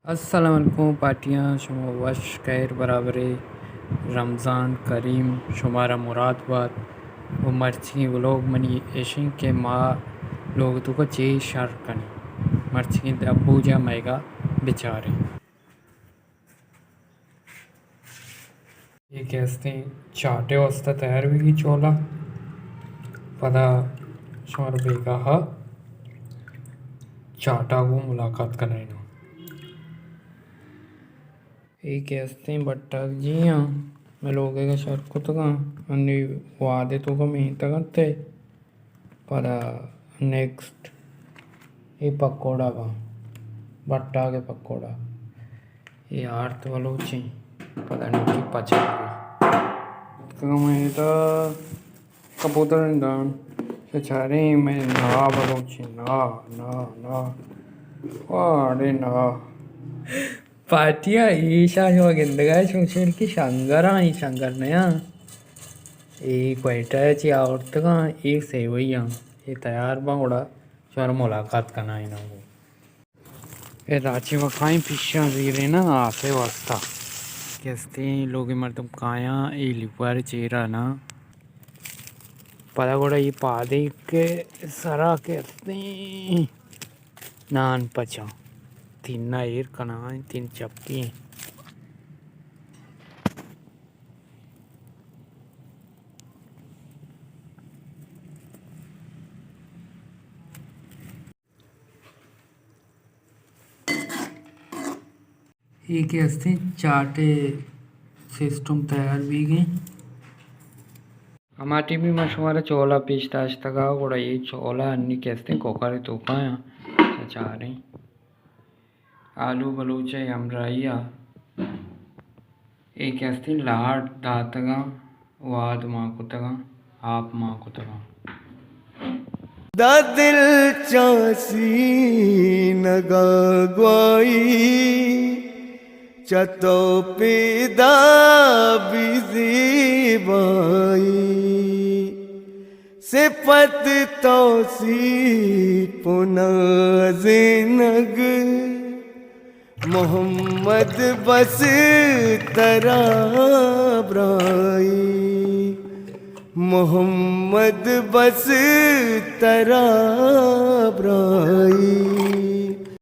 السلام علیکم پارٹیاں، شما وش خیر برابرے، رمضان کریم شمارا مراد بات۔ و مرچی ولوگ منی ایشیں کہ ما لوگ توکا چے شر کنیں، مرچی ابو جا میگا بچاریں۔ اے کہ استیں چاٹے واسطہ تیار بیگی چولا، پدا شمار بیگاہ چاٹا گوں ملاقات کنائیناں۔ اے کہ استیں بٹاک جی آں، مئے لوگے گا شر کتگاں، انی وادے توکا مینتگ انت۔ پدا نیکسٹ اے پکوڑا باں، بٹاگ ءِ پکوڑا۔ اے آرت بلوچیں، پدا نوکی پچ بی۔ کم ایدا کبوتر دان، چہ چاریں مئے نا بلوچیں، نا، نا، نا۔ واڑے نا۔ پارٹی ءَ ایشاں شما گندگ ءَ چون شیر کہ شنگر آں، اے شنگر نیاں۔ اے کوئٹہ ءَ چہ آورتگاں، اے سیوئی آں۔ اے تیار باں گڑا شمارا ملاقات کنائیناں گوں۔ اے راچی وکائیں پیشاں زیریناں آسے واسطہ۔ کہ استیں لوگی مردم کایاں اے لیوار چیرا نا۔ پدا گڑا اے پادے کہ سرا کہ استیں۔ نان پچاں، تینا ایر کناں، تین چپی۔ اے کہ استیں چاٹ ءِ سسٹم تیار بیگیں۔ ہما ٹیمی ما شمارا چولا پیش داشتگا، گڑا اے چولا انی کہ استیں کوکر ءِ توکا آں۔ چہ چاریں آلو بلوچ ءِ ہمراہی ءَ اے کہ استیں لاڈ داتگاں، واد مان کتگاں، آپ مان کتگاں۔ داں دل چہ سینگ ءَ گوائی، چہ تو پیدا بی زیبائی۔ صفت توصیف و نازینگ، محمد بس ترا برائی، محمد بس ترا برائی۔